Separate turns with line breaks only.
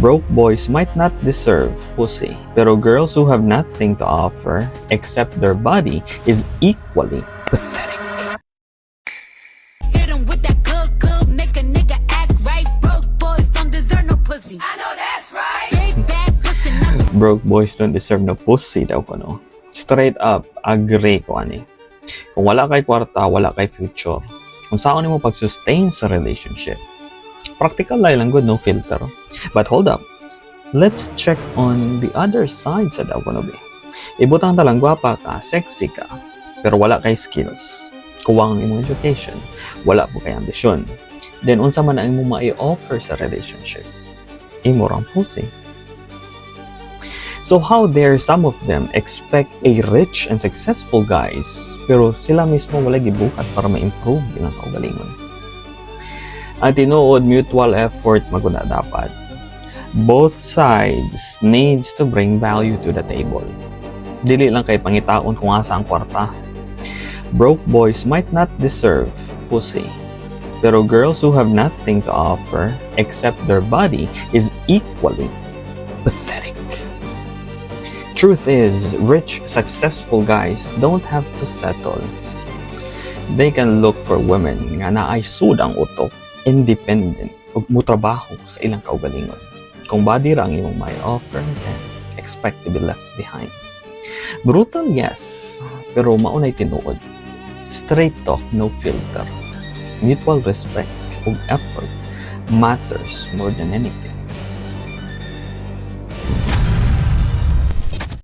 Broke boys might not deserve pussy, pero girls who have nothing to offer except their body is equally pathetic.
Hit 'em with that good, good, make a nigga act right. Broke boys don't deserve no pussy. I know that's right. Big bad pussy, not the
"Broke boys don't deserve no pussy" daw ko, no? Straight up, agree ko ani. Kung wala kay kwarta, wala kay future. Unsaon nimo pag-sustain sa relationship? Practical lang gud, no filter. But hold up. Let's check on the other side sa daw kuno bi. Ibutang talang gwapa ka, sexy ka, pero wala kay skills. Kuwang ang imong education, wala pud kay ambisyon. Then unsa man ang imong mai-offer sa relationship? Imo rang pussy. So how dare some of them expect a rich and successful guys, pero sila mismo wala gibuhat para ma-improve ilang kaugalingon? Ang tinuod, mutual effort magud na dapat. Both sides needs to bring value to the table. Dili lang kay pangitaon kung asa ang kwarta. Broke boys might not deserve pussy, pero girls who have nothing to offer except their body is equally pathetic. Truth is, rich, successful guys don't have to settle. They can look for women nga naay sud ang utok, independent, ug mutrabaho sa ilang kaugalingon. Kung body ra ang imong mai-offer, then expect to be left behind. Brutal, yes, pero mao nay tinuod. Straight talk, no filter. Mutual respect ug effort matters more than anything.